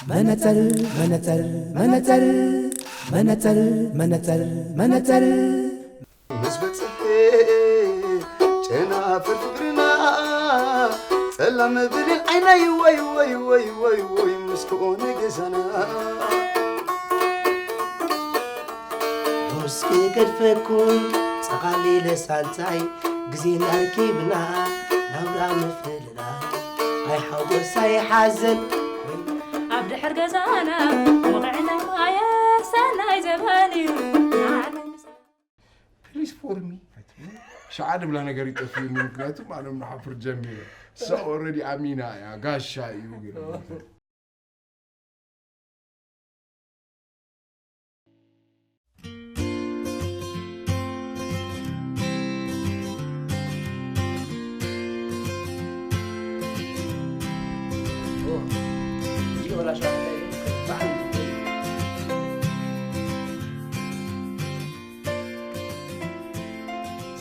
መነጸር መነጸር መነጸር መነጸር መነጸር መነጸር ምስ በጽሒ ጨናፍር ፍቅርና ጸላም ብሌን ዓይናይ ወይ ወይ ወይ ወይ ወይ ምስ ኮነ ገዛና ሩስኪ ገድፈኩም ጸቓሊለ ሳንታይ ግዜና ርኪብና ናብራ ምፍልላይ ኣይሓጎስ ኣይሓዘን ኣብ ድሕር ገዛና ወቕዕና ማየ ሰናይ ዘበን እዩ ንዓለም ፕሊስ ፎር ሚ ሸዓ ድብላ ነገር ይጠፍእኒ ምክንያቱም ኣነ ምሓፍር ጀሚረ ሳ ኦረዲ ኣሚና እያ ጋሻ እዩ ገለ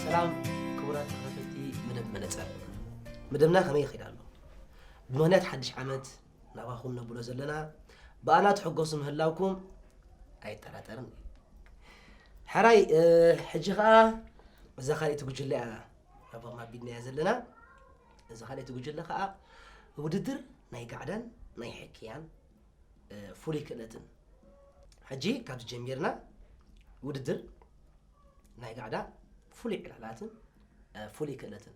ሰላም ክቡራት ተኸታተልቲ መደብ መነፀር፣ መደብና ከመይ ይኸይድ ኣሎ? ብምኽንያት ሓድሽ ዓመት ናባኹም ነብሎ ዘለና ብኣና ትሕጎሱ ምህላውኩም ኣይጠራጠርን። ሕራይ ሕጂ ኸዓ እዛ ካልኣይቲ ጉጅለ እያ ናባኹም ኣቢልናያ ዘለና። እዛ ካልኣይቲ ጉጅለ ኸዓ ውድድር ናይ ጋዕዳን ናይ ሕክያን ፍሉይ ክእለትን። ሕጂ ካብዚ ጀሚርና ውድድር ናይ ጋዕዳ ፍሉይ ዕላላትን ፍሉይ ክእለትን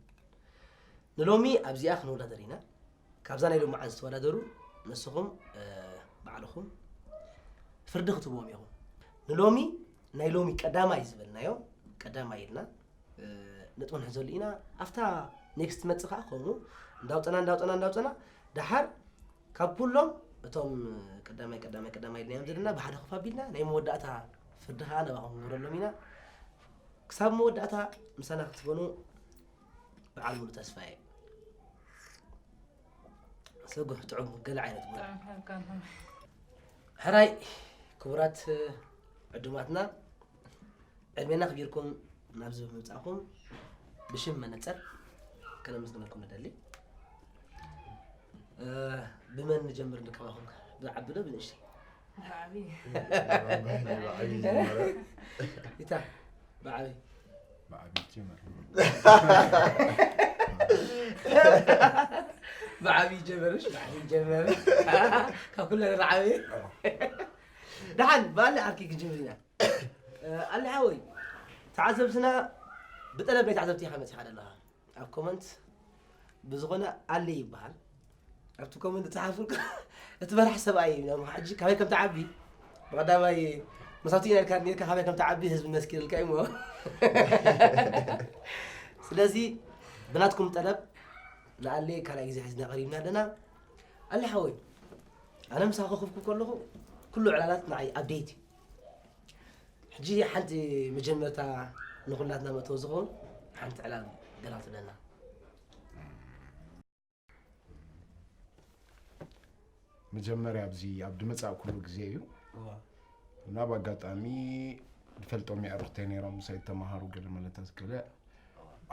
ንሎሚ ኣብዚኣ ክንወዳደር ኢና። ካብዛ ናይ ሎምዓንቲ ዝተወዳደሩ ንስኹም ባዕልኹም ፍርዲ ክትህብዎም ኢኹም። ንሎሚ ናይ ሎሚ ቀዳማይ ዝበልናዮ ቀዳማይ ኢልና ነጥቢ ንሕዘሉ ኢና። ኣብታ ኔክስት ትመጽእ ከኣ ከምኡ እንዳውጸና እንዳውጸና እንዳውጸና ደሓር ካብ ኩሎም እቶም ቀዳማይ ቀዳማይ ቀዳማይ ኢልናዮም ዘለና ብሓደ ኮፍ ኣቢልና ናይ መወዳእታ ፍርዲ ከኣ ናባኹም ንገብረሎም ኢና። ክሳብ መወዳእታ ምሳና ክትኮኑ በዓል ሙሉ ተስፋ እየ። ሰጉሕ ጥዑም ገለ ዓይነት ቡና። ሕራይ ክቡራት ዕዱማትና ዕድሜና ኣኽቢርኩም ናብዚ ብምምጻእኩም ብሽም መነጸር ከነመስግነኩም ንደሊ። ብመን ንጀምር ንከባኹም ብዓቢ ዶ ብንእሽተይ? ብዓቢ። ብዓቢ ጀመረ። ይታ ብዓቢ። ብዓቢ ጀመር። ብዓቢ ጀመርሽ ብዓቢ ጀመር። ካብ ኩለን ዝዓበየ። ደሓን ብኣሊ ዓርኪ ክንጅምር ኢና። ኣሊ ሓወይ ተዓዘብትና ብጠለብ ናይ ተዓዘብቲ ኢኻ መፂኻ ዘለኻ። ኣብ ኮመንት ብዝኾነ ኣሊ ይበሃል። ኣብቲ ኮመንት ዝፀሓፉልካ እቲ መራሕ ሰብኣይ እዩ። ሕጂ ካበይ ከም ትዓቢ ብቐዳማይ መሳቱ ኢና ኢልካ ኔርካ ካበይ ከም ትዓቢ ህዝቢ መስኪርልካ እዩ እሞ ስለዚ ብናትኩም ጠለብ ንኣሌ ካልኣይ ግዜ ሒዝና ቀሪብና ኣለና። ኣሊ ሓወይ ኣነ ምሳኻ ኮፍኩ ከለኹ ኩሉ ዕላላት ንዓይ ኣፕዴት እዩ። ሕጂ ሓንቲ መጀመርታ ንኹላትና መእተዊ ዝኸውን ሓንቲ ዕላል ገላትለና። መጀመርያ ኣብዚ ኣብ ድመፃእኩሉ ግዜ እዩ እና ብኣጋጣሚ ዝፈልጦም የዕሩኽተይ ነይሮም ምሳይ ተምሃሩ ገለ መለታት ገለ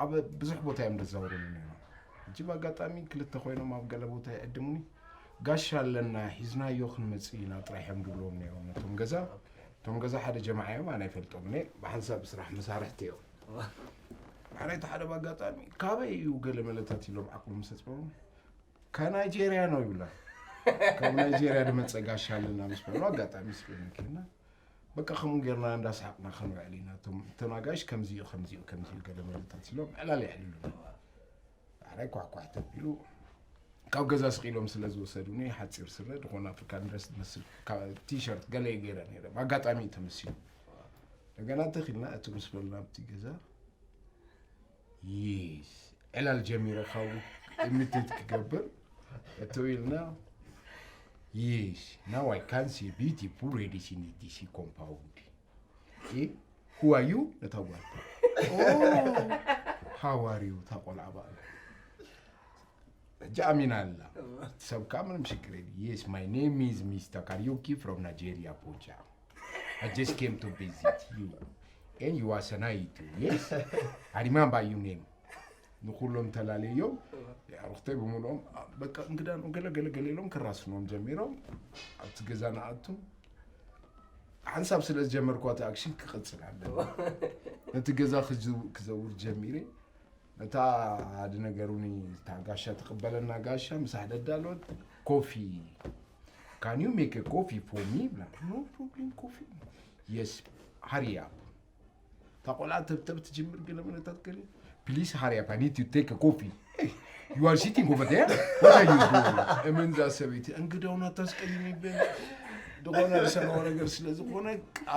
ኣብ ብዙሕ ቦታ እዮም ዘዛውሩኒ ነይሮም። ሕጂ ብኣጋጣሚ ክልተ ኮይኖም ኣብ ገለ ቦታ ይዕድሙኒ። ጋሻ ኣለና ሒዝናዮ ክንመፅእ ኢና ጥራሕ እዮም ዝብልዎም ነይሮም ነቶም ገዛ። እቶም ገዛ ሓደ ጀማዓ እዮም ኣነ ኣይፈልጦም እየ ብሓንሳብ ብስራሕ መሳርሕቲ እዮም። ሓደ እቲ ሓደ ብኣጋጣሚ ካበይ እዩ ገለ መለታት ኢሎም ዓቅሉ ምስ ኣፅበቦም ካብ ናይጄርያ ነው ይብላ። ካብ ናይጄርያ ዝመፀ ጋሻ ኣለና ምስ በሉ ኣጋጣሚ ስልኪ ኬድና በቃ ከምኡ ጌርና እንዳሰሓቅና ክንውዕል ኢና። እቶም ኣጋይሽ ከምዚ እዩ ከምዚ እዩ ከምዚ እዩ ገለ መለታት ኢሎም ዕላል የዕልሉና። ዳሕራይ ኳሕኳሕ ተቢሉ ካብ ገዛ ስቕ ኢሎም ስለ ዝወሰዱኒ ሓፂር ስረ ዝኾነ ኣፍሪካን ድረስ ዝመስል ቲሸርት ገለ እየ ገይረ ነይረ። ብኣጋጣሚ እዩ ተመሲሉ። እንደገና ተኺልና እቲ ምስ በልና ኣብቲ ገዛ Yes. ዕላል ጀሚረ ካብኡ ኢሚቴት ክገብር እትው ኢልና Yes. Now I can see beautiful ladies in this compound. Eh? Who are you? ነታ ጓል Oh, how are you? እታ ቆልዓ በኣለ ሕጂ ኣሚና ኣላ ሰብ ከዓ ምንም ሽግር የለ Yes, my name is Mister Kariuki from Nigeria, Abuja. I just came to visit you. And you are Sanaitu, yes? I remember your name. ንኩሎም ተላለዮም። ኣዕሩኽተይ ብምልኦም በቃ እንግዳ ነው ገለ ገለ ገለ ኢሎም ክራስኖም ጀሚሮም። ኣብቲ ገዛ ንኣቱ ሓንሳብ ስለ ዝጀመርኳ እቲ ኣክሽን ክቕጽል ኣለኒ። ነቲ ገዛ ክዝው- ክዘውር ጀሚረ። ነታ ሓደ ነገሩኒ እታ ጋሻ ትቕበለና ጋሻ ምሳሕ ደዳሎት ኮፊ can you make a coffee for me ብላ። No problem coffee. Yes, hurry up. እታ ቆልዓ ተብተብ ትጅምር ገለ መነታት ገለ please hurry up, I need to take a coffee. Hey, you are sitting over there, what are you doing? እመን እዛ ሰበይቲ እንግዳውን ኣታስቀይም ይበል ዝኾነ ርሰናዋ ነገር ስለ ዝኾነ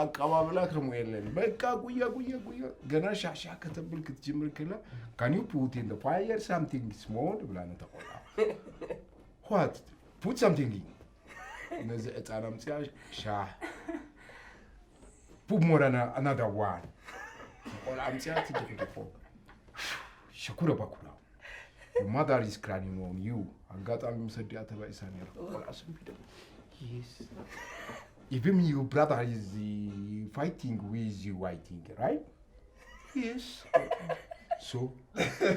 ኣቀባብላ ከምኡ የለን። በቃ ጉያ ጉያ ጉያ ገና ሻሕሻሕ ከተብል ክትጅምር ከላ can you put in the fire something small ብላ ነታ ቆልዓ። What? Put something in. ነዚ ዕጣን ኣምፅያ ሻሕ put more than another one. ቆልዓ ኣምፅያ ትድፍድፎ ሸኩረ ባኩራ. Your mother is crying on you. ኣጋጣሚ ምስ ኣዲኣ ተባኢሳ ነይራ። ቆልዓ ሰንቢዳ. Yes. Even your brother is uh, fighting with you, I think, right? Yes. So,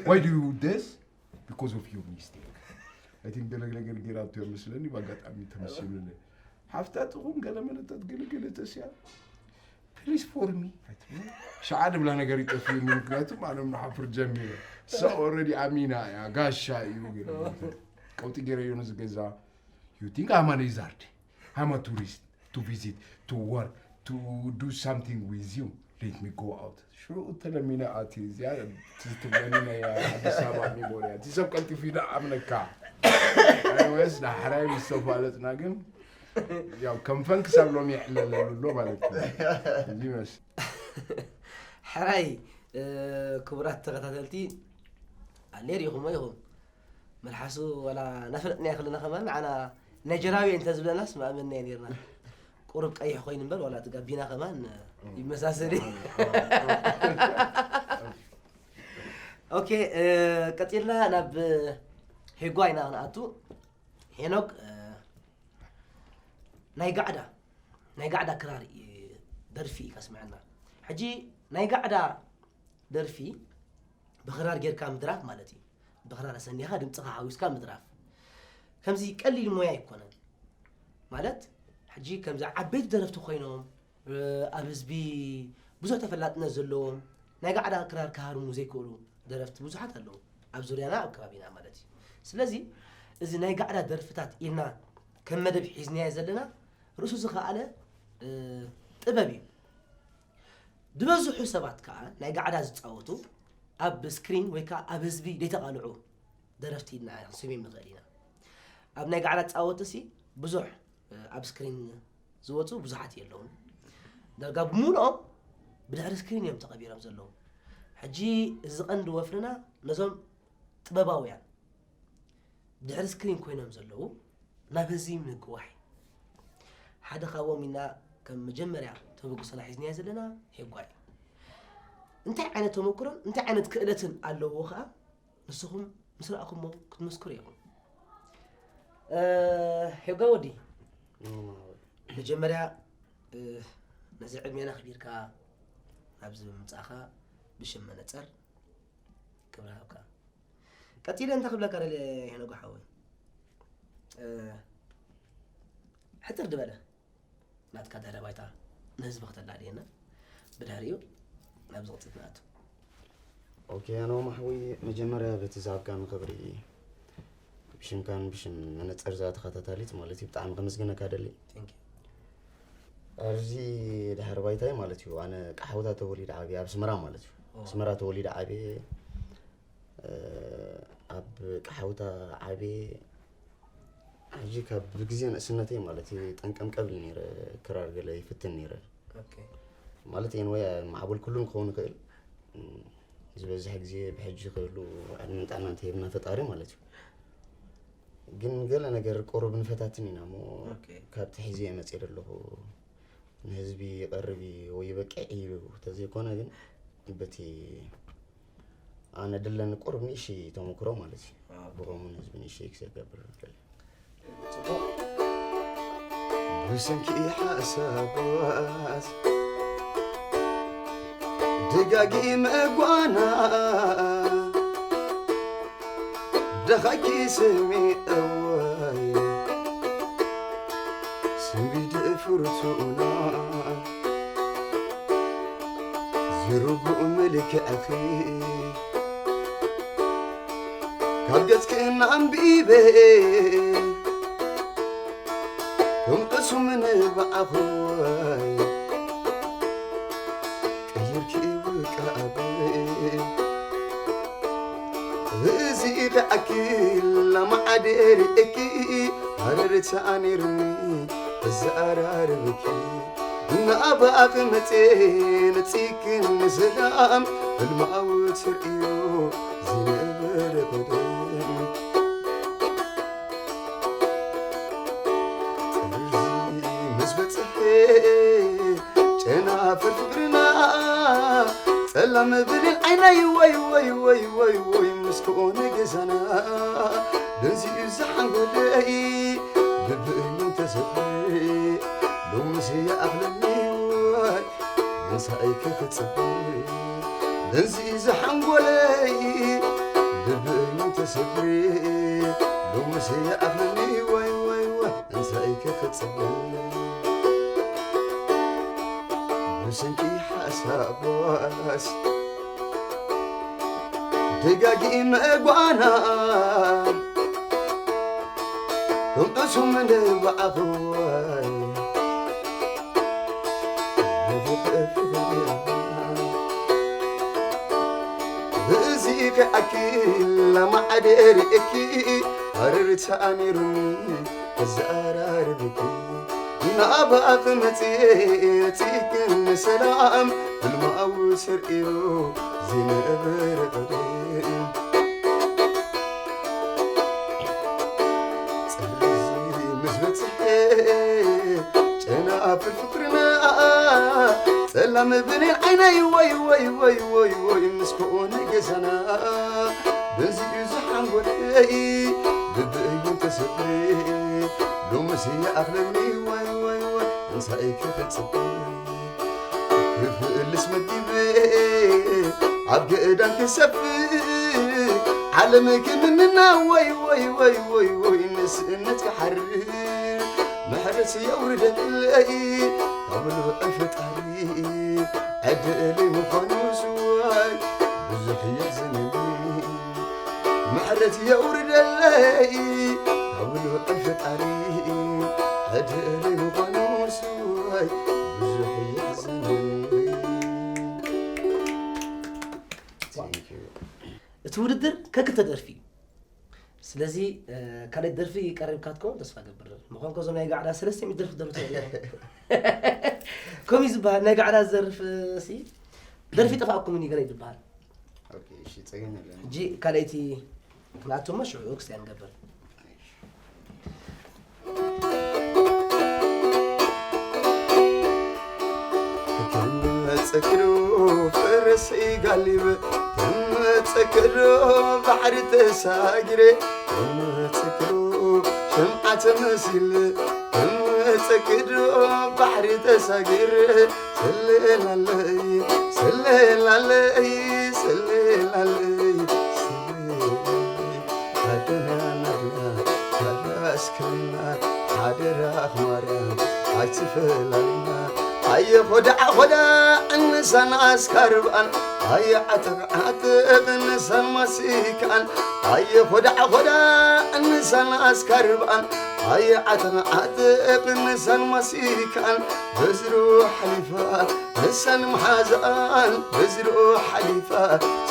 why do you do this? Because of your mistake. I think ገለ ነገር ገይራቶ እያ መስለኒ፣ ብኣጋጣሚ ተመሲሉኒ። ሓፍታ ጥኹም ገለ መለታት ገለ ገለ ተስያ please for me. ሸዓ ድብላ ነገር ይጠፍእኒ፣ ምክንያቱም ኣነ ምሓፍር ጀሚረ። So already ኣሚና እያ፣ ጋሻ እዩ ገለ መለታት። ቀውጢ ገይረዮ ነዚ ገዛ። You think I'm a lizard? I'm a tourist to visit, to work, to do something with you. Let me go out. ሽዑ ተለሚነ ኣቲ እዚኣ ትብለኒ ናይ ኣዲስ ኣበባ ሚሞርያ እቲ ሰብ ቀልጢፉ ይደኣምነካ። ወይስ ዳሕራይ ምስ ተፋለጥና ግን ያው ከም ፈን ክሳብ ሎሚ ይዕለለሉ ኣሎ ማለት እዩ። እዚ ይመስል። ሕራይ ክቡራት ተኸታተልቲ ኣሌር ኢኹም ኢኹም መልሓሱ ዋላ ናፈለጥናዮ ከለና ከማን ንዓና ናይጀራዊ እንተ ዝብለናስ ምኣመንናዮ ነርና። ቁሩብ ቀይሕ ኮይኑ እምበር ዋላ እቲ ጋቢና ከማን ይመሳሰል እዩ። ኦኬ፣ ቀፂልና ናብ ሄጓ ኢና ክንኣቱ። ሄኖክ፣ ናይ ጋዕዳ ናይ ጋዕዳ ክራር ደርፊ እዩ ከስምዐና። ሕጂ ናይ ጋዕዳ ደርፊ ብኽራር ጌርካ ምድራፍ ማለት እዩ። ብኽራር ኣሰኒኻ ድምፅኻ ሓዊስካ ምድራፍ ከምዚ ቀሊል ሞያ ኣይኮነን። ማለት ሕጂ ከምዚ ዓበይቲ ደረፍቲ ኮይኖም ኣብ ህዝቢ ብዙሕ ተፈላጥነት ዘለዎም ናይ ጋዕዳ ክራር ክሃርሙ ዘይክእሉ ደረፍቲ ብዙሓት ኣለዉ ኣብ ዙርያና ኣብ ከባቢና ማለት እዩ። ስለዚ እዚ ናይ ጋዕዳ ደርፍታት ኢልና ከም መደብ ሒዝናዮ ዘለና ርእሱ ዝኸኣለ ጥበብ እዩ። ዝበዝሑ ሰባት ከዓ ናይ ጋዕዳ ዝፃወቱ ኣብ ስክሪን ወይ ከዓ ኣብ ህዝቢ ዘይተቓልዑ ደረፍቲ ኢልና ክንስምዮም ንኽእል ኢና። ኣብ ናይ ጋዕዳ ዝፃወቱ ሲ ብዙሕ ኣብ ስክሪን ዝወፁ ብዙሓት የለውን። ዳርጋ ብምሉኦም ብድሕሪ ስክሪን እዮም ተቐቢሮም ዘለዉ። ሕጂ እዚ ቀንዲ ወፍርና ነዞም ጥበባውያን ድሕሪ ስክሪን ኮይኖም ዘለዉ ናብ ህዝቢ ምግዋሕ እዩ። ሓደ ካብኦም ኢና ከም መጀመርያ ተበግሶና ሒዝናዮ ዘለና ሄጓ እዩ። እንታይ ዓይነት ተመክሮን እንታይ ዓይነት ክእለትን ኣለዎ ከዓ ንስኹም ምስ ረኣኹሞ ክትመስክሩ ኢኹም። ሄጋ ወዲ መጀመርያ ነዚ ዕድሜና ኣኽቢርካ ናብዚ ምምፃእኻ ብሽም መነፀር ክብሪ ሃብካ። ቀፂለ እንታይ ክብለካ ደልየ ሄኖጎ ሓወይ ሕፅር ዝበለ ናትካ ድሕረ ባይታ ንህዝቢ ክተላልየና ብድሕሪኡ ናብ ዝቕፅል ንኣቱ። ኦኬ ኣነው ማሕዊ መጀመርያ በቲ ዝሃብካኒ ክብሪ ብሽምካን ብሽም መነፀር እዛ ተኸታታሊት ማለት እዩ ብጣዕሚ ከመስግነካ ደሊ ኣብዚ ድሕሪ ባይታይ ማለት እዩ ኣነ ቃሓውታ ተወሊደ ዓብየ ኣብ ስመራ ማለት እዩ ስመራ ተወሊደ ዓብየ ኣብ ቃሓውታ ዓብየ ሕጂ ካብ ብግዜ ንእስነተይ ማለት እዩ ጠንቀምቀብል ነይረ ክራር ገለ ይፍትን ነይረ ማለት እዩ ወይ ማዕበል ኩሉን ክኸውን ይኽእል ዝበዝሕ ግዜ ብሕጂ ክህሉ ዕድመን ጥዕናን ተሂብና ፈጣሪ ማለት እዩ ግን ገለ ነገር ቁሩብ ንፈታትን ኢና እሞ ካብቲ ሕዚ እየ መፅእ ዘለኹ ንህዝቢ ይቐርብ እዩ ወይ ይበቅዕ እዩ ተዘይኮነ ግን በቲ ኣነ ድለኒ ቁሩብ ንእሽተይ ተመክሮ ማለት እዩ ብኸምኡ ንህዝቢ ንእሽተይ ክሰገብር ብሰንኪ ሓሳባት ደጋጊመ ጓና ደኻኪ ስሚ እዋይ ስንቢድ ፍርቱና ዝርጉእ መልክዕኺ ካብ ገጽክን ኣንቢበ ከም ቅሱም ንባዕኽወይ ቀይርኪ ውቃበ እዚ ከኣኪል ለማዓደ ርእኪ ሃረርታ ነይርኒ ተዘኣራርብኪ ናባኺ መጽየ ነጺክን ንሰላም ህልማዊ ትርእዮ ዝነበረ ቀደም ጥርዚ ምስ በጽሐ ጨናፍር ፍቅርና ጸላም ብሌን ዓይነይ ወይ ወይ ወይ ወይ ወይ ምስ ኮነ ገዛና ደንዚኡ ዝሓንጎለይ ልብእዩ ተሰብሪ ሎምስ ይኣኽለኒ ወይ ምሳይ ክኽጽብ ደንዚ ዝሓንጎለይ ልብእዩ ተሰብሪ ሎምስ ይኣኽለኒ ወይ ወይ ወይ ምሳይ ክኽጽብ ብሰንኪ ሓሳባስ ደጋጊመ ጓና ክንቅሱም ንባዕኽወይ እዚ ከኣኪል ለማዓደ ርእኪ ሃረርታ ነይሩኒ ተዘራርብኪ ናባኺ መጽየ ነጺክን ሰላም ህልማዊ ስርእዮ ዝነበረ ቀደም ጽርዚ ምስ በጽሐ ጨናፍር ፍቅርና ጸላም ብሌን ዓይነይ ወይ ወይ ወይ ወይ ወይ ምስ ኮነ ገዛና በዚኡ ዝሓንጎለይ ልብእዩ ተሰብሪ ሎምስ ይኣኽለኒ ወይ ወይ ወይ እንሳይ ክፍጽም ክፍእልስ መዲበ ኣብ ገእዳን ክሰፍእ ዓለም ክምንና ወይ ወይ ወይ ወይ ወይ ንስእነት ክሓርር ምሕረት የውርደለይ ካብ ልዑል ፈጣሪ ዕድለይ ምዃኑ ስዋይ ብዙሕ የሕዝነኒ ምሕረት የውርደለይ ካብ ልዑል ፈጣሪ ዕድለይ ምዃኑ ስዋይ ብዙሕ የሕዝነኒ እቲ ውድድር ከክልተ ደርፊ እዩ። ስለዚ ካልኣይ ደርፊ ቀሪብካ ትከውን ተስፋ ገብር። ምዃንኮ እዞም ናይ ጋዕዳ ሰለስተ ሚእቲ ደርፊ ደርፍ ትኽእል ኢኻ። ከምኡ እዩ ዝበሃል ናይ ጋዕዳ ዝደርፍ ሲ ደርፊ ጠፋእኩም እዩ ገለ ይበሃል። ኦኬ፣ እሺ፣ ጸገም የለን። ሕጂ ካልኣይቲ ክንኣቱ እሞ ሽዑ ክስታይ ንገብር። ከም ጸክዶ ፈረስ ጋሊበ ከም ጸክዶ ባሕሪ ተሳጊረ ከም ጸክዶ ሽምዓ ተመሲለ ከም ጸክዶ ባሕሪ ተሳጊረ ሰለላለይ ሰለላለይ ሰለላለይ ሰለላለይ ኣዶና ናትና ካላስ ከልና ሓደራኽ ማርያም ኣይትፈላልና ኣየ ኾዳዕ ኾዳዕ እንሳን ኣስካርባን ኣየ ዓተቕ ዓተቕ እንሳን ማሲካን ኣየ ኾዳዕ ኾዳዕ እንሳን ኣስካርባን ኣየ ዓተቕ ዓተቕ እንሳን ማሲካን በዝሮ ሓሊፋ ንሳን መሓዛኣን በዝሮ ሓሊፋ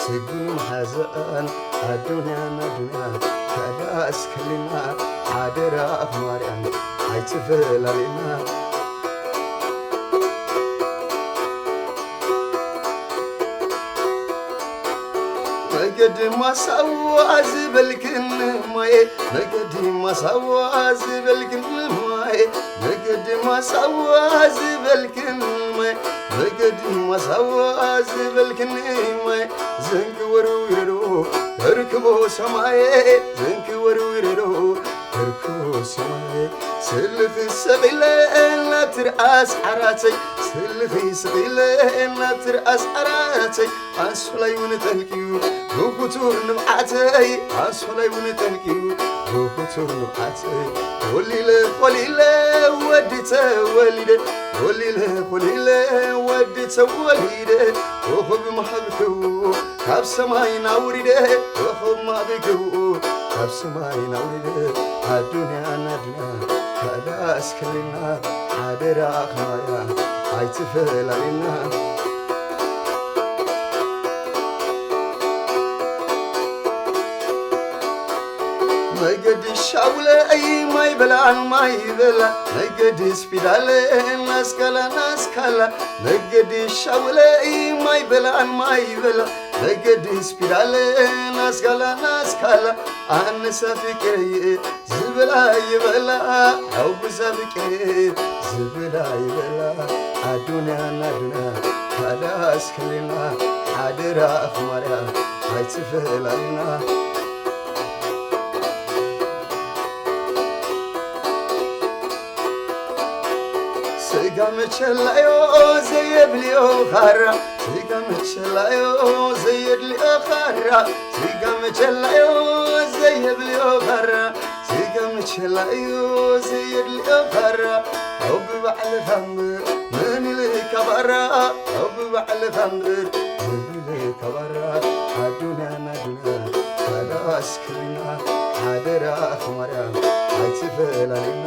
ስጉን መሓዛኣን ኣዱንያ ናዱንያ ካላስ ከሊና ሓደራኽ ማርያም ኣይትፈላሊና መገዲ ማሳዋ ዝበልክን ማየ መገዲ ማሳዋ ዝበልክን ማየ መገዲ ማሳዋ ዝበልክን ማየ መገዲ ማሳዋ ዝበልክን ማየ ዘንኪ ወርዊረዶ ተርክቦ ሰማየ ዘንኪ ወርዊረዶ ተርክቦ ሰማየ ስልኺ ሰቒለ ናብ ትርኣስ ዓራተይ ህልኺ ስቕ ኢለ ናብ ትርኣስ ዓራተይ፣ ኣንሶላይ እውን ጠልቅዩ ብኽቱር ንብዓተይ፣ ኣንሶላይ እውን ጠልቅዩ ብኽቱር ንብዓተይ። ኮሊለ ኮሊለ ወዲ ተወሊደ፣ ኮሊለ ኮሊለ ወዲ ተወሊደ፣ ኮኸብ ምሃብክዎ ካብ ሰማይ ናውሪደ፣ ኮኸብ ማብክዎ ካብ ሰማይ ናውሪደ። ኣዱንያ ናዱንያ ካዳ ኣስክልና ሓደራ ኽማያ ኣይትፈላልና። መገዲ ሻውለይ ማይ በላን ማይ በላ፣ መገዲ ስፒዳለ ናስካላ ናስካላ፣ መገዲ ሻውለይ ማይ በላን ማይ በላ፣ መገዲ ስፒዳለ ናስካላ ናስካላ። ኣነሳ ፍቅረይ ዝብላ ይበላ፣ ሓውሳ ፍቅረይ ዝብላ ይበላ። ኣዱንያ ናዱንያ ካዳ ኣስክልና ሓደራ ኣኽማርያ ኣይትፈላልና። ስጋ መቸላዮ ዘየድልዮ ኻራ፣ ስጋ መቸላዮ ዘየድልዮ ኻራ፣ ስጋ መቸላዮ ዘየብልዮ ኻራ፣ ስጋ መቸላዮ ዘየድልዮ ኻራ። ኣብ ባዕልኻ እምበር መን ኢልካ ባራ፣ ኣብ ባዕልኻ እምበር መን ኢልካ ባራ። ኣዱንያ ናዱንያ ካዳ ኣስክልና ሓደራ ኣኽማርያ ኣይትፈላልና።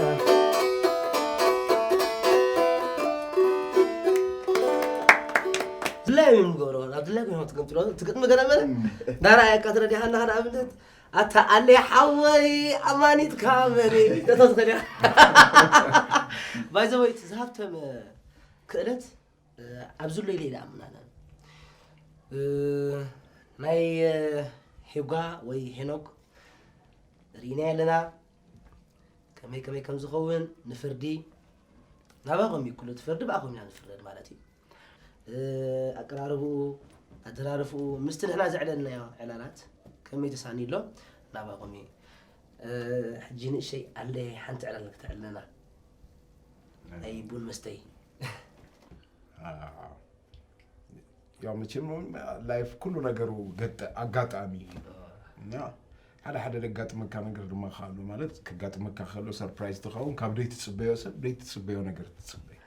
ድላይ እዮም ንገብሮ፣ ናብ ድላይ ኮይኖም ትገምጥሎ፣ ትግጥሚ ገለ መለ? እም። ዳራ ኣያቃትረ ዲሃና ሓደ ኣብነት፣ ኣታ ኣለ ሓወይ ኣማኒትካ መኒ፣ ተቶ ትኽእል እያ። By the way፣ ዝሃብተም ክእለት፣ እ፣ ኣብ ዝሎ ኢለ ኢለ ኣምናነ። እ፣ ናይ፣ እ፣ ሄጓ ወይ ሄኖክ ርኢና ኣለና። ከመይ ከመይ ከም ዝኸውን ንፍርዲ ናባኹም እዩ። ኩሉ እቲ ፍርዲ ብኣኹም ኢና ንፍረድ ማለት እዩ። እ፣ ኣቀራርብኡ፣ ኣደራርፍኡ፣ ምስቲ ንሕና ዘዕለልናዮ ዕላላት ከመይ ተሳንዩ ኣሎ ናባኹም እዩ። እ፣ ሕጂ ንእሸይ ኣለ ሓንቲ ዕላል ክተዕልለና። ናይ ቡን መስተይ። ኣዎ። ያው መቸም ላይፍ ኩሉ ነገሩ ገጠ-፣ ኣጋጣሚ እዩ። ኣዎ። እና ሓደ ሓደ ዘጋጥመካ ነገር ድማ ከ ኣሎ ማለት ከጋጥመካ ከሎ ሰርፕራይዝ ትኸውን፣ ካብ ደይትጽበዮ ሰብ ደይትጽበዮ ነገር ትጽበይ።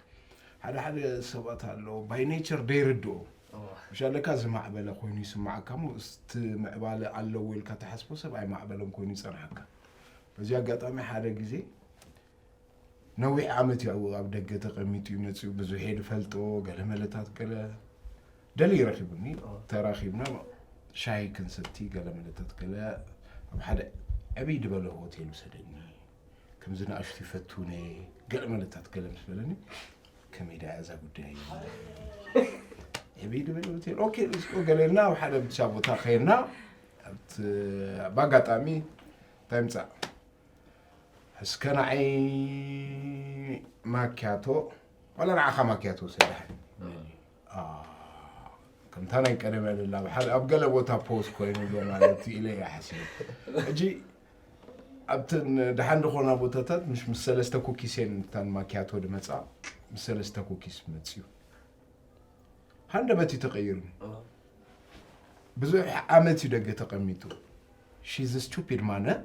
ሓደ ሓደ ሰባት ኣሎ ባይ ኔቸር ደይርድኦ። ኣዎ። ምሽ ኣለካ ዝማዕበለ ኮይኑ ይስምዓካ እሞ እቲ ምዕባለ ኣለዎ ኢልካ ትሓስቦ ሰብ ኣይማዕበለን ኮይኑ ይጸንሓካ። በዚ ኣጋጣሚ ሓደ ግዜ ነዊሕ ዓመት እዩ ኣብኡ ኣብ ደገ ተቐሚጡ እዩ መጺኡ። ብዙሕ እየ ዝፈልጦ፣ ገለ መለታት ገለ ደልዩ ረኺቡኒ። ኦ። ተራኺብና ሻሂ ክንሰቲ ገለ መለታት ገለ ኣብ ሓደ ዕብይ ዝበለ ሆቴል ውሰደኒ። ከምዚ ንኣሽቱ ይፈትውነ ገለ መለታት ገለ ምስ በለኒ፣ ከመይ ደኣ እዛ ጉዳይ? ዕብይ ዝበለ ሆቴል፣ ኦኬ፣ let's go ገለ ኢልና ኣብ ሓደ ብቻ ቦታ ከይድና፣ ኣብቲ፣ ብኣጋጣሚ እንታይ ምጻእ? እስከ ንዓይ ማክያቶ፣ ዋላ ንዓኻ ማክያቶ ውሰድ ደሓን። እ። አ፣ ከምታ ናይ ቀደም ያለላ፣ ብሓደ ኣብ ገለ ቦታ ፖስት ኮይኑ ኣሎ ማለት እዩ ኢለ እየ ሓሲበ። ሕጂ ኣብተን ደሓን ዝኾና ቦታታት፣ ምሽ ምስ ሰለስተ ኩኪስ እየን እታን ማክያቶ ድመጻ፣ ምስ ሰለስተ ኩኪስ መጽዩ። ሃንደበት እዩ ተቐይሩ። እ። ብዙሕ ዓመት እዩ ደገ ተቐሚጡ። She's a stupid man፣ እ?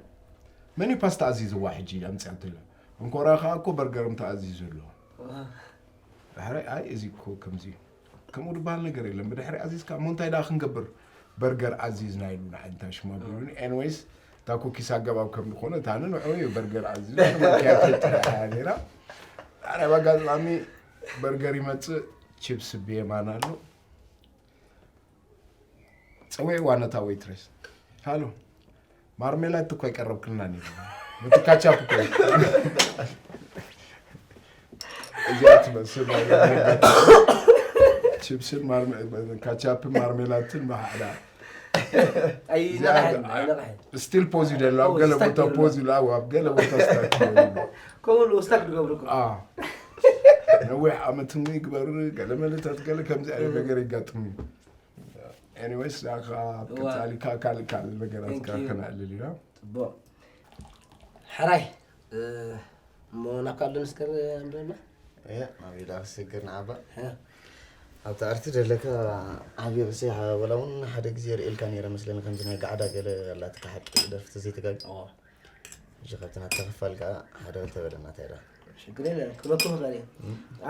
መን እዩ ፓስታ ኣዚዝዋ ሕጂ ኣምጺኣትላ? እንኮራ ከኣ እኮ በርገር እንተ ኣዚዙ ኣሎ። እ። ድሕረይ፣ ኣይ፣ እዚ እኮ ከምዚ እዩ። ከምኡ ዝበሃል ነገር የለን። ብድሕሪ ኣዚዝካ፣ እሞ እንታይ ደኣ ክንገብር? በርገር ኣዚዝና ኢሉ ንዓይ እንታይ ሽሙ ኣቢሉኒ። ኤኒዌይስ፣ እታ ኩኪስ ኣገባብ ከም ዝኾነ፣ እታ ንንዑ እዩ በርገር ኣዚዙ፣ ማኪያቶ ጥራሕ እያ ነይራ። ኣረ፣ በኣጋጣሚ በርገር ይመጽእ፣ ቺፕስ ብየማን ኣሎ። ጸዊዕዋ ነታ ዌይትረስ። ሃሎ፣ ማርሜላድ እኮ ኣይቀረብክልናን እዩ። ነቲ ካቻፕ እኮ። እዚኣ ትመስል ናይ ቺፕስን ማርሜ-፣ ካቻፕን ማርሜላትን ብሓዳ። ኣይ፣ እዚኣ ነቕሐን፣ ግን ኣይ፣ ነቕሐን። ስቲል ፖዝ እዩ ዘሎ። ኣብ ኦ፣ ገለ ስታክ ቦታ ገይሩ ፖዝ ኣሎ። ኢሉ፣ ኣብ፣ ኣብ ገለ ቦታ ስታክ ገይሩ ኣሎ። ከምኡ ስታክ ዝገብሩ እኮ። አ። ነዊሕ ዓመት እውን ይግበር፣ ገለ መለታት፣ ገለ ከምዚ ዓይነት እም። ነገር ይጋጥም እዩ። ኤኒዌይስ፣ እዛ ኸዓ ኣብ እዋ። ቀጻሊ ካልእ ካልእ ነገራት ቴንክ ዩ። ከነዕልል ኢና። ጽቡቕ። ሕራይ፣ እ፣ እሞ ናብ ካልእ ንስከር እንብለና? እያ ናብ ኢዳ ክስግር ንዓባ። ኣብቲ ኣርቲ ዘለካ ዓብዪ ርእሲ፣ ወላ እውን ሓደ ግዜ ርእየልካ ነይረ መስለኒ፣ ከምዚ ናይ ጋዕዳ ገለ ኣላትካ ሓቂ ደርፊ ተዘይተጋግየ። ሕጂ ካብቲ ናትካ ክፋል ከዓ ሓደ ክልተ በለና፣ እንታይ ደኣ? ሽግር የለን፣ ክመክሩ ይኽእል እየ።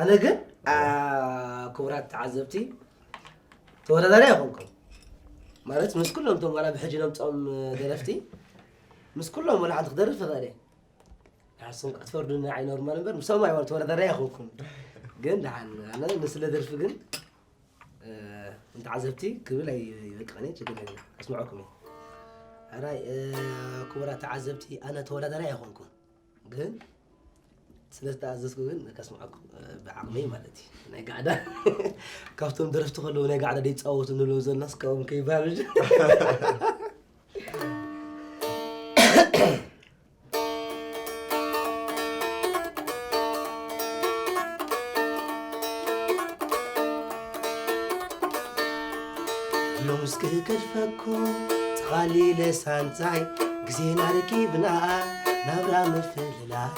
ኣነ ግን፣ ኣ፣ ክቡራት ተዓዘብቲ፣ ተወዳዳሪ ኣይኮንኩን። ማለት፣ ምስ ኩሎም እቶም ዋላ ብሕጂ ነምፅኦም ደረፍቲ፣ ምስ ኩሎም ዋላ ሓንቲ ክደርፍ ይኽእል እየ። ንሓስኹም ክትፈርዱኒ ኣይኖርማል እምበር፣ ምሶም ኣይወል ተወዳዳሪ ኣይኮንኩን። ግን ደሓን፣ ኣነ ንስለ ደርፊ ግን፣ እ፣ ንተዓዘብቲ ክብል ኣይ-፣ ይበቅዕን እየ፣ ችግር የለን። ኣስምዐኩም እየ። ሕራይ፣ እ፣ ክቡራት ተዓዘብቲ፣ ኣነ ተወዳዳሪ ኣይኮንኩን። ግን ስለ ዝተኣዘዝኩ ግን ከስምዐኩም፣ እ፣ ብዓቕመይ ማለት እዩ። ናይ ጋዕዳ፣ ካብቶም ደረፍቲ ከለዉ ናይ ጋዕዳ ደይፃወቱ ንብሎም ዘሎናስ ካብኦም ከይበሃል። ሎምስ ክገድፈኩም ጠቓሊለ ሳንጻይ፣ ግዜና ረኪብና ናብራ ምፍልላይ።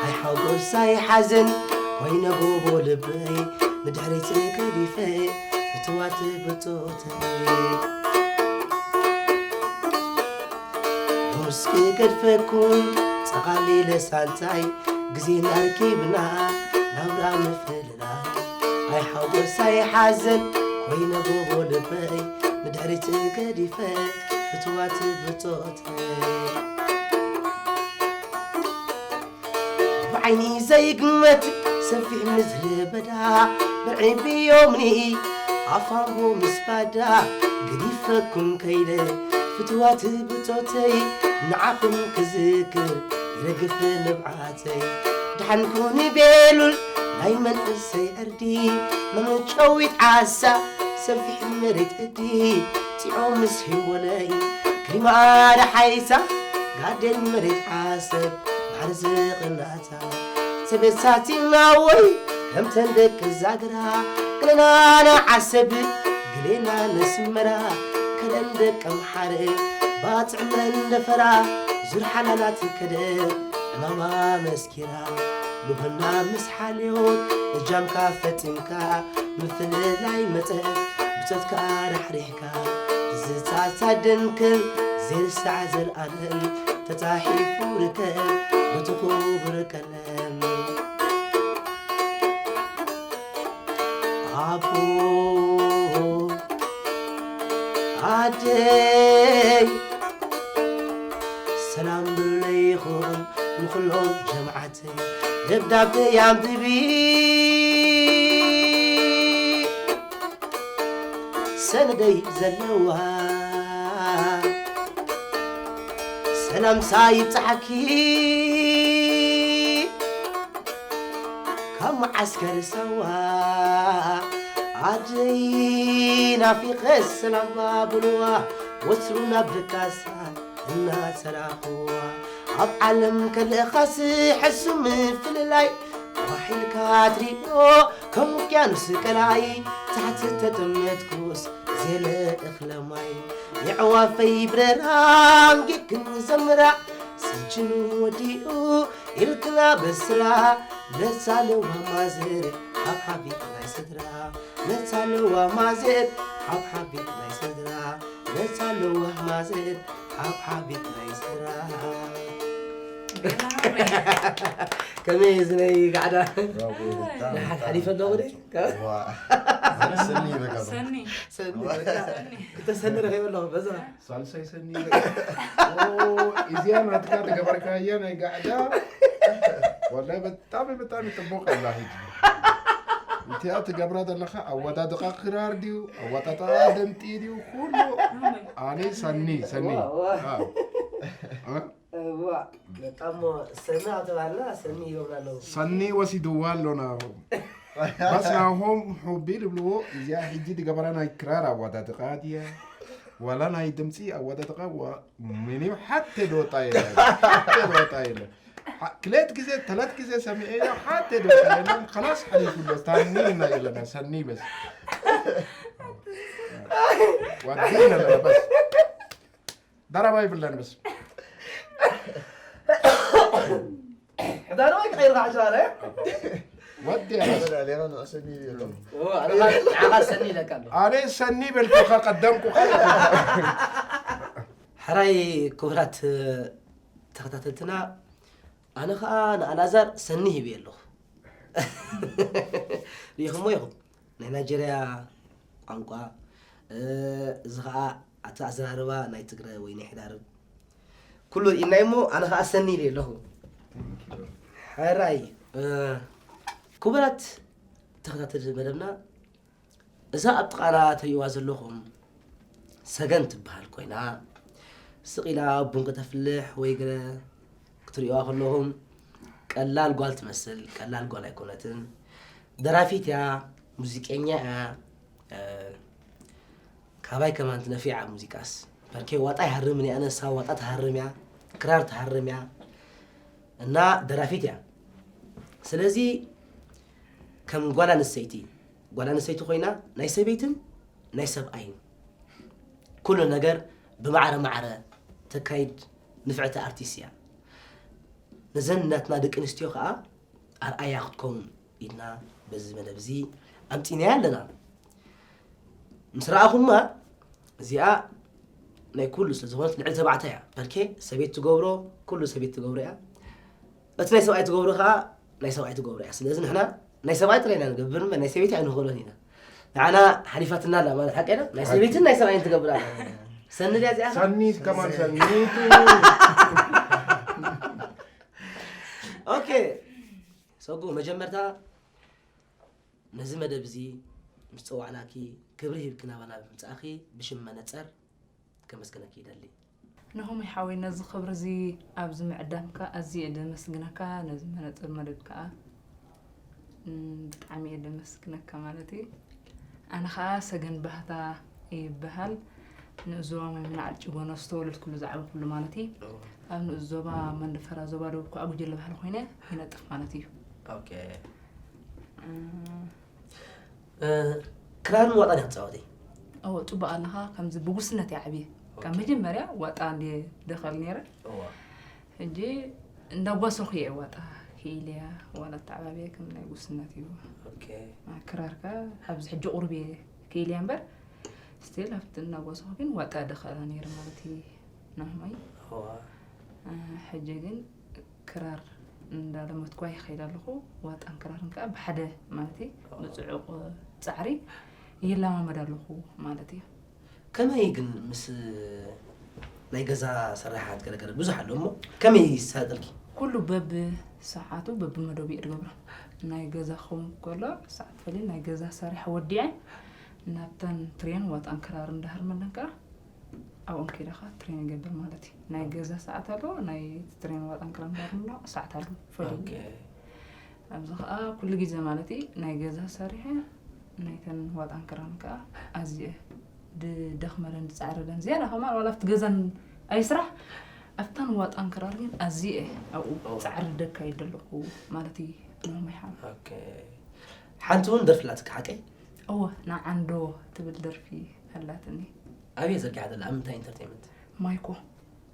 ኣይ ሓጎስ ኣይ ሓዘን ኮይነ ጎቦ ልበይ፣ ንድሕሪት ገዲፈ ፍትዋት ብጾተይ። ሎምስ ክገድፈኩም ጠቓሊለ ሳንጻይ፣ ግዜና ረኪብና ናብራ ምፍልላይ። ኣይ ሓጎስ ኣይ ሓዘን ኮይነ ጎቦ ልበይ፣ ንድሕሪት ገዲፈ ፍትዋት ብጾተይ። ብዓይኒ ዘይግመት ሰፊሕ ምድሪ በዳ፣ ብርዒ ብዮምኒ ኣፋንጎ ምስ ባዳ፣ ገዲፈኩም ከይደ ፍትዋት ብጾተይ፣ ንዓኹም ክዝክር ይረግፍ ንብዓተይ። ደሓን ኩኒ ቤሉል ናይ መንእሰይ ዕርዲ፣ መመጨዊት ዓሳ ሰፊሕ መሬት እዲ፣ ጢዖ ምስ ሂንጎለይ ክሪማ ደሓይሳ ጋዴን መሬት ዓሰብ ባሕሪ ዝቕናታ። ሰበሳቲና ወይ ከምተን ደቂ ዛግራ፣ ገለና ንዓሰብ፣ ገሌና ነስመራ፣ ከደን ደቂ ኣምሓረ፣ ባጽዕ መንደፈራ፣ ዙር ሓላላት ከደ፣ ዕማማ መስኪራ፣ ልቦና ምስ ሓልዮት፣ እጃምካ ፈጺምካ፣ ምፍልላይ መጸ፣ ብጾትካ ራሕሪሕካ፣ ትዝታታ ደንክል፣ ዘይርሳዕ ዘልኣለም፣ ተጻሒፉ ርከብ፣ በቲ ክቡር ቀለም። ኣቦ ኣደይ ሰላም ብለይኹም ንኹሎም ጀምዓተይ፣ ደብዳበ ያንብቢ ሰነደይ ዘለዋ ሰላምታ ይብጽሓኪ ካብ መዓስከር ሳዋ። ኣደይ ናፊቐ ሰላም ባብልዋ ወትሩ ናብ ደቃሳ እናተራኽዋ። ኣብ ዓለም ከለኻስ ሕሱም ምፍልላይ ዋሒልካ ትሪኦ ከም ውቅያኖስ ቀላይ። ታሕቲ ተጠመትኩስ ዘየለ እኽለ ማይ የዕዋፈይ ብረራ ኣንጊክን ዘምራ ስጅኑ ወዲኡ ኢልክና በስራ። ነታ ለዋ ማዘር ሓብሓቢት ናይ ስድራ ነታ ለዋ ማዘር ሓብሓቢት ናይ ስድራ ነታ ለዋ ማዘር ሓብሓቢት ናይ ስድራ። ከመይ እዚ ናይ ጋዕዳ ሓሊፈ ኣለኹ ደ? ሰኒ በቃ። ሰኒ። ሰኒ በቃ። ክልተ ሰኒ ረኺበ ኣለኹ በዛ። ሳልሳይ ሰኒ በቃ። ኦ፣ እዚኣ ናትካ ትገበርካያ ናይ ጋዕዳ። ወላሂ ብጣዕሚ፣ ብጣዕሚ ጽቡቕ ኣላ ሕጂ። እቲኣ ትገብራ ዘለኻ ኣወዳድቓ ክራር ድዩ? ኣወጣጥቓ ድምጺ ድዩ? ኩሉ ኣነ ሰኒ፣ ሰኒ። ዋ፣ ዋ። ኣዎ። እ? እዋ፣ በቃ እሞ ሰኒ ኣብ ተባህልና ሰኒ ይገብሩ ኣለዉ። ሰኒ ወሲድዋ ኣሎ ናሆም። በስ ናሆም ሑቢ ልብልዎ፣ እዚኣ ሕጂ ትገብራ ናይ ክራር ኣወዳድቓ ድያ? ዋላ ናይ ድምጺ ኣወዳድቓ ዋ-፣ ምንም ሓቴ ዶጣ የለን። ሓቴ ዶጣ የለን። ሓ-፣ ክልተ ግዜ፣ ተለት ግዜ ሰሚዐዮ፣ ሓቴ ዶጣ የለን። ከላስ ሓሊፉ ኣሎ። ሰኒ ኢና ዘለና፣ ሰኒ በስ። ዋዲ ኢና ዘለና፣ በስ። ዳራባ ይብለን በስ። ሕዳር ወይ ክቐይርካ ሕጂ ኣረ? ወዲ ኣነ ሌላ ንዕሰኒ ይብሎ ኦ፣ ኣነ ኸዓ ንዓኻ ሰኒ ኢለካ ኣለኹ። ኣነ ሰኒ በልኩኻ ቀደምኩኻ። ሕራይ ክቡራት ተኸታተልትና፣ ኣነ ኸዓ ንኣላዛር ሰኒ ሂበ ኣለኹ። ርኢኹሞ ኢኹም ናይ ናይጀርያ ቋንቋ፣ እዚ ኸዓ ኣቲ ኣዘራርባ ናይ ትግረ ወይ ናይ ሕዳርብ ኩሉ ርኢናይ እሞ ኣነ ኸዓ ሰኒ ኢለ ኣለኹ። ሕራይ ክቡራት ተኸታተልቲ መደብና፣ እዛ ኣብ ጥቓና ትርእይዋ ዘለኹም ሰገን ትበሃል ኮይና፣ ስቕ ኢላ ቡን ከተፍልሕ ወይ ገለ ክትርእይዋ ከለኹም ቀላል ጓል ትመስል፣ ቀላል ጓል ኣይኮነትን። ደራፊት እያ፣ ሙዚቀኛ እያ። ካባይ ከማን ትነፊዓ ሙዚቃስ በርኬ ዋጣ ይሃርም እያ፣ ነሳ ዋጣ ትሃርም እያ፣ ክራር ትሃርም እያ እና ደራፊት እያ። ስለዚ ከም ጓል ኣንስተይቲ ጓል ኣንስተይቲ ኮይና ናይ ሰበይትን ናይ ሰብኣይን ኩሉ ነገር ብማዕረ ማዕረ ተካይድ ንፍዕቲ ኣርቲስት እያ። ነዘን ናትና ደቂ ኣንስትዮ ከዓ ኣርኣያ ክትከውን ኢልና በዚ መደብ እዚ ኣምፂናያ ኣለና። ምስ ረኣኹማ እዚኣ ናይ ኩሉ ስለ ዝኾነት ልዕሊ ተባዕታይ እያ። በርኬ ሰበይቲ ትገብሮ ኩሉ ሰበይቲ ትገብሮ እያ። እቲ ናይ ሰብኣይ ትገብሮ ከዓ ናይ ሰብኣይ ትገብሮ እያ። ስለዚ ንሕና ናይ ሰብኣይ ጥራይ ኢና ንገብር እምበር ናይ ሰበይቲ ኣይንኽእሎን ኢና። ንዓና ሓሊፋትና ኣላ ማለት ሓቂ ኢና። ናይ ሰበይትን ናይ ሰብኣይን ትገብር ኣላ። ሰኒ ድያ እዚኣ? ሰኒ ከማን ሰኒ ኦኬ ሰጉ መጀመርታ ነዚ መደብ እዚ ምስ ፀዋዕናኪ ክብሪ ሂብኪ ናባና ብምምፃእኺ ብሽም መነፀር ከመስግነኪ ይደሊ። ናሆም ሓወይ ነዚ ክብሪ እዚ ኣብዚ ምዕዳምካ ኣዝየ እየ ደመስግነካ። ነዚ መነፅር መደብ ከዓ እም፣ ብጣዕሚ እየ ደመስግነካ ማለት እዩ። ኣነ ከዓ ሰገን ባህታ ይበሃል። ንእዞባ ማይ ምናዓል ጭጎኖ ዝተወለድኩሉ ዝዓበኩሉ ማለት እዩ። ኣብ ንእዞባ መንደፈራ ዞባ ደቡብ ከዓ ጉጀለ ባህሊ ኮይነ ይነጥፍ ማለት እዩ። ኦኬ። እ፣ ክራርን ዋጣን እያ ትፃወቲ? እዎ፣ ፅቡቅ ኣለኻ። ከምዚ ብጉስነት እየ ዓብየ። ካብ መጀመርያ ዋጣ እንድየ ደኸል ነይረ። እዋ። ሕጂ እንዳጓሰኹ እየ ዋጣ ክኢለያ፣ ዋላ ኣተዓባብያ ከም ናይ ጉስነት እዩ። ኦኬ። ክራር ከ ኣብዚ ሕጂ ቁሩብ እየ ክኢለያ እምበር፣ ስቲል ኣብቲ እንዳጓሰኹ ግን ዋጣ ደኸላ ነይረ ማለት እዩ። ናህማይ እዋ። ሕጂ ግን ክራር እንዳለመድኩ ይኸይድ ኣለኹ። ዋጣን ክራርን ከዓ ብሓደ ማለት እዩ፣ ብፅዑቕ ፃዕሪ ይለማመድ ኣለኹ ማለት እዩ። ከመይ ግን ምስ ናይ ገዛ ሰራሓት ገለገለ ብዙሕ ኣሎ እሞ ከመይ ይሳጥልኪ? ኩሉ በብ ሰዓቱ በብ መደቡ እየ ዝገብሮ። ናይ ገዛ ክኸውን ከሎ ሰዓት ፈሊ ናይ ገዛ ሰሪሐ ወዲዐ ናብተን ትሬን ዋጣን ክራር እንዳሃርመለን ከዓ ኣብኦም ከይደ ከዓ ትሬን ይገብር ማለት እዩ። ናይ ገዛ ሰዓት ኣሎ፣ ናይ ትሬን ዋጣን ክራር እንዳሃርመሎ ሰዓት ኣሎ ፈሊ። ኦኬ። ኣብዚ ከዓ ኩሉ ግዜ ማለት እዩ ናይ ገዛ ሰሪሐ ናይተን ዋጣን ክራን ከዓ ኣዝየ ድደኽመለን ዝፃዕረለን ዝያዳ ከማን ዋላ ኣብቲ ገዛን ኣይስራሕ ኣብታን ዋጣን ክራር ግን ኣዝየ ኣብኡ ፃዕሪ ደካይድ ኣለኹ ማለት እዩ። ኖመይ ሓም ኦኬ። ሓንቲ እውን ደርፊ ኣላትካ ሓቀይ? እወ ንዓንዶ ትብል ደርፊ ኣላትኒ። ኣበይ ዘርጊሓ ዘላ ኣብ ምንታይ ኢንተርቴንመንት? ማይኮ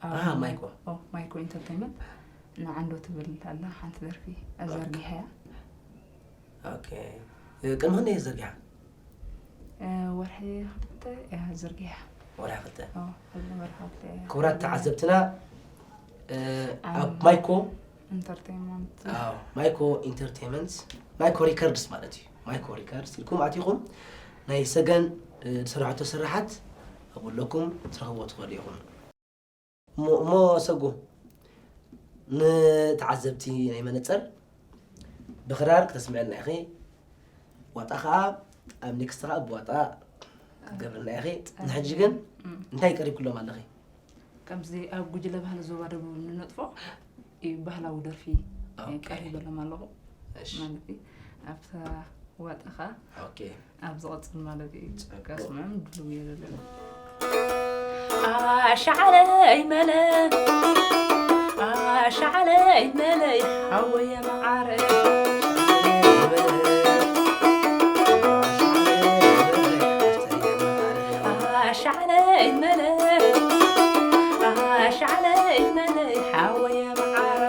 ኣሃ፣ ማይኮ። ኦ፣ ማይኮ ኢንተርቴንመንት ንዓንዶ ትብል ኣላ ሓንቲ ደርፊ ኣዘርጊሐያ። ኦኬ። ቅድሚ ክንደይ ዘርጊሓ? እ፣ ወርሒ ክልተ እያ ዘርጊሓ። ወርሒ ክልተ። ኦ፣ ወርሒ ክልተ እያ። ክቡራት ተዓዘብትና እ፣ ኣብ ኣብ ማይኮ ኢንተርቴንመንት ኣዎ፣ ማይኮ ኢንተርቴንመንት ማይኮ ሪከርድስ ማለት እዩ። ማይኮ ሪከርድስ ኢልኩም ኣቲኹም ናይ ሰገን እ፣ ዝሰርሐቶ ስራሓት ኣብኡ ኣለኩም ትረኽብዎ ትኽእሉ ኢኹም። እሞ እሞ ሰጉ ንተዓዘብቲ ናይ መነፀር ብክራር ክተስምዐልና ኢኺ። ዋጣ ከዓ ኣብ ኔክስት ከዓ ብዋጣ ክትገብርልና ኢኺ። ንሕጂ ግን እንታይ ቀሪብክሎም ኣለኺ? ከምዚ ኣብ ጉጅለ ባህሊ ዞባ ደቡብ እንነጥፎ እዩ ባህላዊ ደርፊ ኦኬ። ቀሪበሎም ኣለኹ እሺ። ማለት እዩ። ኣብታ ዋጣኻ ኦኬ። ኣብ ዝቐፅል ማለት እዩ ፅቡቅ። ከስምዕም ድልው እየ ዘለኹ። ኣሻዓለይ መለ ኣሻዓለይ መለይ ሓወየ መዓረ ኣሻዓለይ መለ ኣሻዓለይ መለይ ሓወየ መዓረ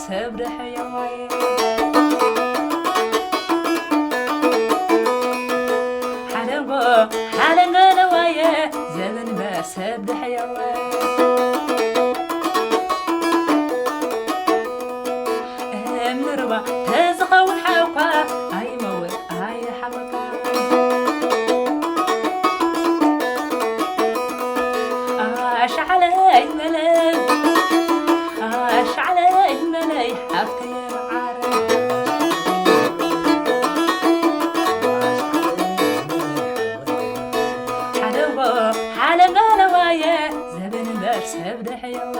ሰብ ደሕየዋየ ሓደንጎ ሓደንገለዋየ ዘበን በሰብ ደሕየዋየ እምርባ ተዝኸውን ሓውኳ ኣይመውት ኣይሓመካ ኣሻዓለ ኣይመለ ኣሻዓለ ኣይመለ ሓፍተየ መዓረ ሓደንጎ ሓለንገለዋየ ዘበን እምበር ሰብ ደሕየወ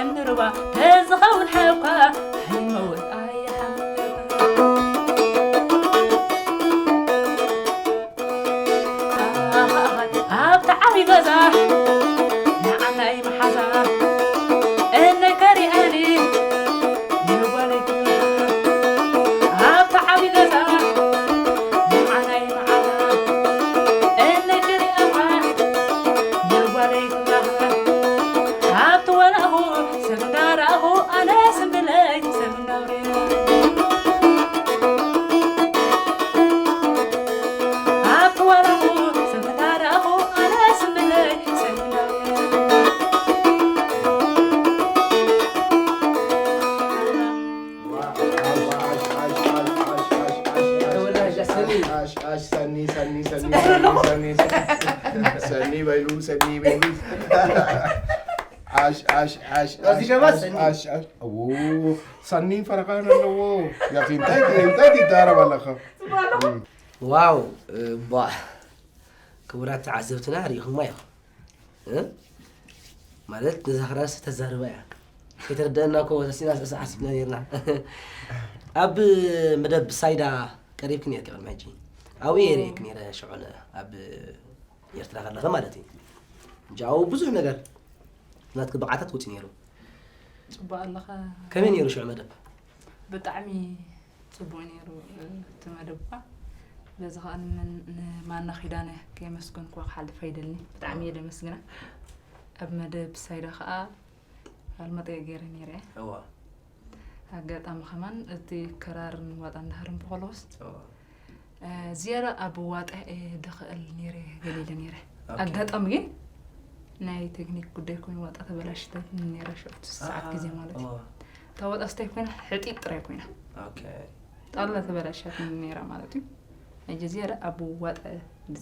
እምርባ ተዝኸውን ሓውካ ኣይመውት ኣይሓምለካ ኣብቲ ዓብዪ ገዛ ንዓናይ መሓዛ እነይ ከሪኣኒ ንጓለይ ክብላ ኣብቲ ዓብዪ ገዛ ንዓናይ መሓዛ እነይ ከሪኣዋ ንጓለይ ክብላ ኣብቲ ወላኹ ሰብ እንዳረኣኹ ኣነ ስምብለይ ሰብ እንዳውረየ ኣብቲ ወላኹ ሰብ እንዳረኣኹ ኣነ ስምብለይ ሰብ እንዳውረየ ሰኒ በሉ ሰኒ በሉ። ሰኒ ፈረቃን ኣለዎ። ያኺ እንታይ እንታይ ትዛረብ ኣለኻ? ዋው እባ ክቡራት ተዓዘብትና ርኢኹማ ኢኹም እ ማለት ነዛ ክራርስ ተዛርባ እያ ከይተረደአና እኮ ተሲና ስእሳ ሓሲብና ነርና ኣብ መደብ ሳይዳ ቀሪብክ ነርክ ቅድሚ ሕጂ ኣብኡ እየ ርእየክ ነረ ሽዑ ኣብ ኤርትራ ከለኸ ማለት እዩ እንጂ ኣብኡ ብዙሕ ነገር ናትክ ብቕዓታት ወፂ ነይሩ ፅቡቅ ኣለኻ ከመይ ነይሩ ሽዑ መደብ ብጣዕሚ ፅቡቅ ነይሩ እቲ መደብኳ በዚ ከዓ ንማና ኪዳነ ከየመስገንኩዋ ክሓልፍ ኣይደልኒ ብጣዕሚ እየ ደመስግና ኣብ መደብ ሳይዳ ከዓ ቃል መጠየቅ ገይረ ነይረ እዋ ኣጋጣሚ ከማን እቲ ክራርን ዋጣ እንዳሃረምኩ ከለኹስ እዋ ዝያዳ ኣብ ዋጣ እየ ድኽእል ነይረ ገሊለ ነይረ ኣጋጣሚ ግን ናይ ቴክኒክ ጉዳይ ኮይኑ ዋጣ ተበላሽተት ነይረ ሽዑ ሰዓት ግዜ ማለት እዩ እታ ዋጣ ስታይ ኮይና ሕጢጥ ጥራይ ኮይና ጣላ ተበላሽያት ነይራ ማለት እዩ ሕጂ ዝያዳ ኣብ ዋጣ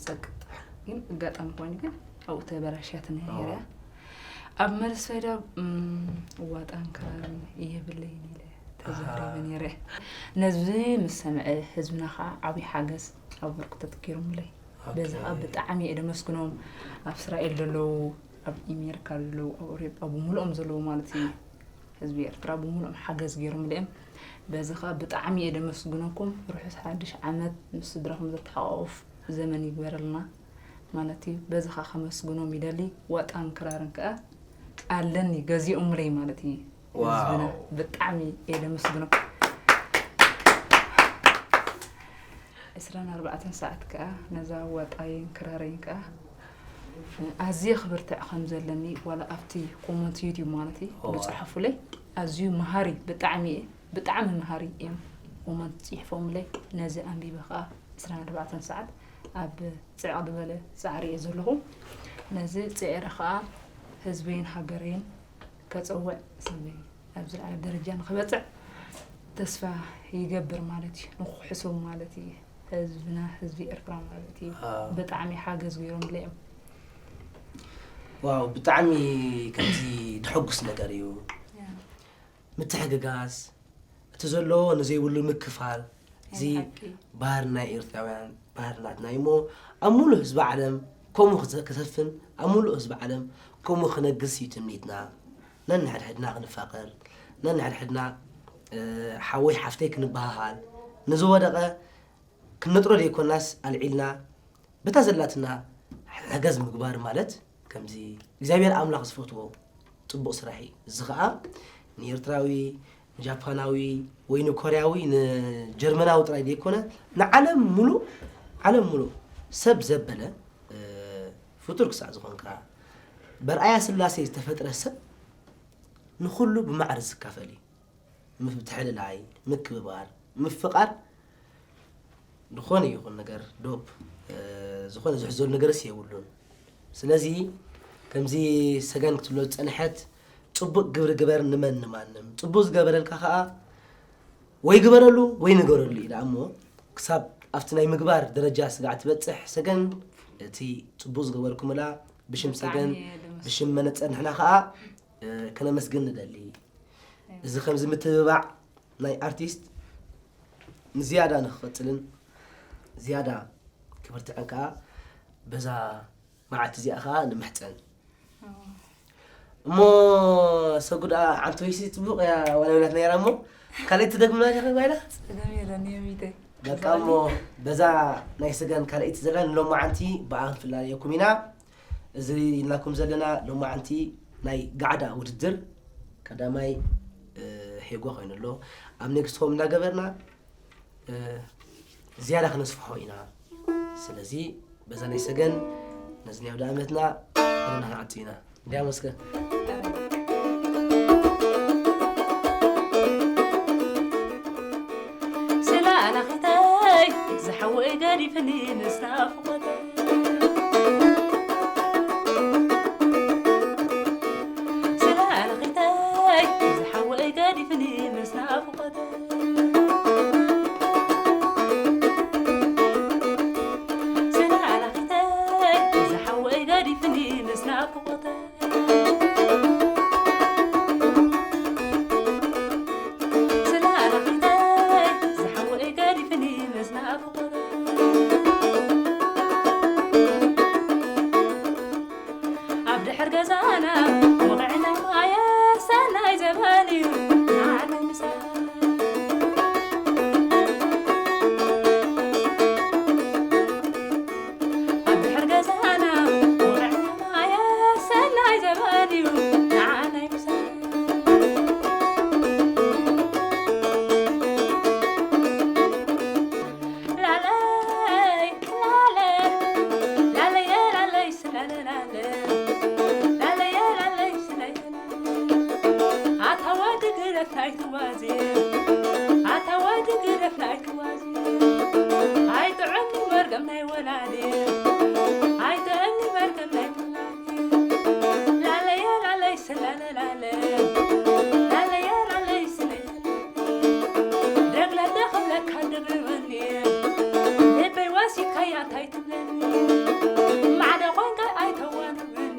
ዝፀቅጥ ግን ኣጋጣሚ ኮይኑ ግን ኣብኡ ተበላሽያት ነይራ ኣብ መልስ ፈይዳ ዋጣን ክራርን የብለይን ኢለ ተዛሪበ ነይረ ነዚ ምስ ሰምዐ ህዝብና ከዓ ዓብዪ ሓገዝ ኣበርክቶት ገይሮምለይ በዚ ከዓ ብጣዕሚ እየ ደመስግኖም ኣብ እስራኤል ዘለዉ ኣብ ኢሜሪካ ዘለዉ ኣብ ኣውሮጳ ብምሉኦም ዘለዉ ማለት እዩ ህዝቢ ኤርትራ ብምሉኦም ሓገዝ ገይሮምለይ እዮም በዚ ከዓ ብጣዕሚ እየ ደመስግነኩም ርሑስ ሓድሽ ዓመት ምስ ስድራኹም ዘተሓቋቁፍ ዘመን ይግበረልና ማለት እዩ በዚ ከዓ ከመስግኖም ይደሊ ዋጣን ክራርን ከዓ ኣለኒ ገዚኦምለይ ማለት እዩ ህዝብና ብጣዕሚ እየ ደመስግኖም ዕስራን ኣርባዕተን ሰዓት ከዓ ነዛ ዋጣይን ክራረይን ከዓ ኣዝየ ክብርትዕ ከም ዘለኒ ዋላ ኣብቲ ኮመንት ዩቲዩብ ማለት እዩ ዝፅሓፉለይ ኣዝዩ መሃሪ ብጣዕሚ እየ ብጣዕሚ መሃሪ እዮም ኮመንት ፅሒፎምለይ ነዚ ኣንቢበ ከዓ ዕስራን ኣርባዕተን ሰዓት ኣብ ፅዕቕ ዝበለ ፃዕሪ እየ ዘለኹ ነዚ ፅዕሪ ከዓ ህዝበይን ሃገረይን ከፀውዕ ሰበይ ኣብ ዝለዓለ ደረጃ ንክበፅዕ ተስፋ ይገብር ማለት እዩ ንክሕሶም ማለት እዩ ህዝብና ህዝቢ ኤርትራ ማለት እዩ ብጣዕሚ ሓገዝ ገይሮምለ እዮም ዋው ብጣዕሚ ከምዚ ድሕጉስ ነገር እዩ ምትሕግጋዝ እቲ ዘለዎ ንዘይብሉ ምክፋል እዚ ባህሪ ናይ ኤርትራውያን ባህሪ ናትና እዩ እሞ ኣብ ሙሉእ ህዝቢ ዓለም ከምኡ ክሰፍን ኣብ ሙሉእ ህዝቢ ዓለም ከምኡ ክነግስ እዩ ትምኒትና ነንሕድሕድና ክንፋቐር ነንሕድሕድና ሓወይ ሓፍተይ ክንበሃሃል ንዝወደቐ ክንነጥሮ ዘይኮናስ ኣልዒልና በታ ዘላትና ሓገዝ ምግባር ማለት ከምዚ እግዚኣብሔር ኣምላኽ ዝፈትዎ ፅቡቕ ስራሕ እዩ እዚ ከዓ ንኤርትራዊ ንጃፓናዊ ወይ ንኮርያዊ ንጀርመናዊ ጥራይ ዘይኮነ ንዓለም ሙሉእ ዓለም ሙሉእ ሰብ ዘበለ ፍጡር ክሳዕ ዝኾንካ በርኣያ ስላሴ ዝተፈጥረ ሰብ ንኹሉ ብማዕረ ዝካፈል እዩ። ምትሕልላይ፣ ምክብባር፣ ምፍቓር ዝኾነ ይኹን ነገር ዶብ፣ እ፣ ዝኾነ ዝሕዘሉ ነገርስ የብሉን። ስለዚ ከምዚ ሰገን ክትብሎ ዝጸንሐት ጽቡቕ ግብሪ ግበር ንመን ንማንም። ጽቡቕ ዝገበረልካ ከኣ ወይ ግበረሉ ወይ ንገረሉ ኢላ እሞ ክሳብ ኣብቲ ናይ ምግባር ደረጃ ስጋዕ ትበጽሕ ሰገን እቲ ጽቡቕ ዝገበርኩምላ ብሽም ሰገን ብጣዕሚ እየ ደመስ- ብሽም መነጽር ንሕና ከኣ፣ እ፣ ከነመስግን ንደሊ። እዚ ከምዚ ምትብባዕ ናይ ኣርቲስት ንዝያዳ ንክቐጽልን ዝያዳ ክብርትዐን ከኣ በዛ መዓልቲ እዚኣ ከኣ ንምሕጸን። እሞ ሰጉዳ ዓንቶይሲ ጽቡቕ እያ ዋላ ይብላት ነይራ እሞ ካልእ ትደግምና ዲኻ ጓይላ? ጸገም የለን የሚተይ። በቃ እሞ በዛ ናይ ሰገን ካልኣይቲ ዘለና ንሎማዓንቲ ብኣ ክንፍላለየኩም ኢና። እዚ ኢልናኩም ዘለና ሎማዓንቲ ናይ ጋዕዳ ውድድር ቀዳማይ፣ እ፣ ሄጎ ኮይኑ ኣሎ። ኣብ ኔክስት ሆም እንዳገበርና፣ እ፣ ዝያዳ ክነስፍሖ ኢና። ስለዚ በዛ ናይ ሰገን ነዚ ናይ ኣውደ ዓመትና ዘለና ክንዓጽ ኢና። እንዲያ መስገን። ስለ ኣላኺተይ ዝሓወይ ገዲፍኒ ምስ ናፍቖተይ። ስለ ኣላኺተይ ዝሓወይ ገዲፍኒ ምስ ናፍቖተይ። ስለ ኣላኺተይ ዝሓወይ ገዲፍኒ ምስ ናፍቖተይ። ስለ ኣላኺተይ ዝሓወይ ገዲፍኒ ምስ ናፍቖተይ። ኣብ ድሕር ገዛና ወቕዕና ማየ ሰናይ ዘበን እዩ ንዓናይ ምሳና። ኣብ ድሕር ገዛና ወቕዕና ማየ ሰናይ ዘበን እዩ ንዓናይ ምሳና። ላለይ ላለ፣ ላለየ ላለይ ስለለ ላለ፣ ላለየ ላለይ ስለለ ላለ። ኣታ ወዲ ግደፍ ናይ ትዋዜ፣ ኣታ ወዲ ግደፍ ናይ ትዋዜ። ኣይጥዕምኒ መርገም ናይ ወላዲ፣ ኣይጥዕምኒ መርገም ናይ ወላዲ። ላለየ ላለይ ስለለ ላለ፣ ላለየ ላለይ ስለለ ላለ። ደግለለ ክብለካ ድርበኒ፣ ልበይ ወሲድካያ እንታይ ትብለኒ? ማዕዶ ኮንካ ኣይተዋንበኒ፣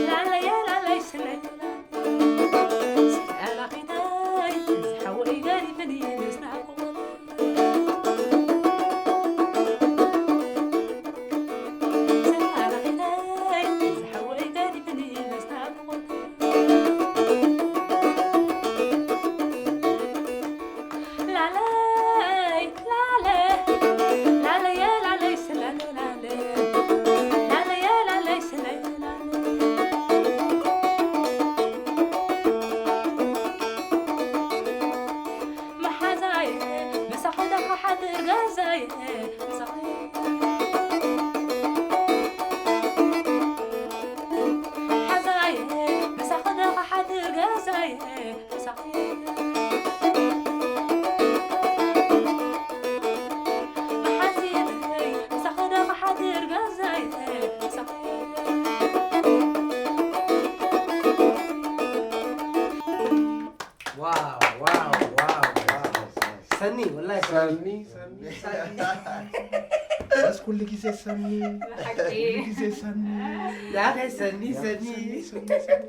ላለየ ላለይ ስለለ ላለ። ስለ ኣላኺተይ ዝሓወይ ገዲፍኒ ምስ ናፍቖት። ስለ ኣላኺተይ ዝሓወይ ገዲፍኒ ምስ ናፍቖት። ላለይ ላለ፣ ላለየ ላለይ ስለለ ላለ፣ ላለየ ላለይ ስለለ ላለ። መሓዛየ ምሳኺ ዶ ክሓድር ገዛየ ምሳኺ። ሓዛየ ምሳኺ ዶ ክሓድር ገዛየ ምሳኺ። መሓዚተይ ምሳኺ ዶ ክሓድር ገዛየ ምሳኺ። ዋው፣ ዋው፣ ዋው፣ ዋው። ሰኒ፣ ወላሂ ሰኒ፣ ሰኒ፣ ሰኒ። በስ ኩሉ ግዜ ሰኒ። ብሓቂ። ኩሉ ግዜ ሰኒ። ዳኸ ሰኒ፣ ሰኒ። ሰኒ፣ ሰኒ፣ ሰኒ።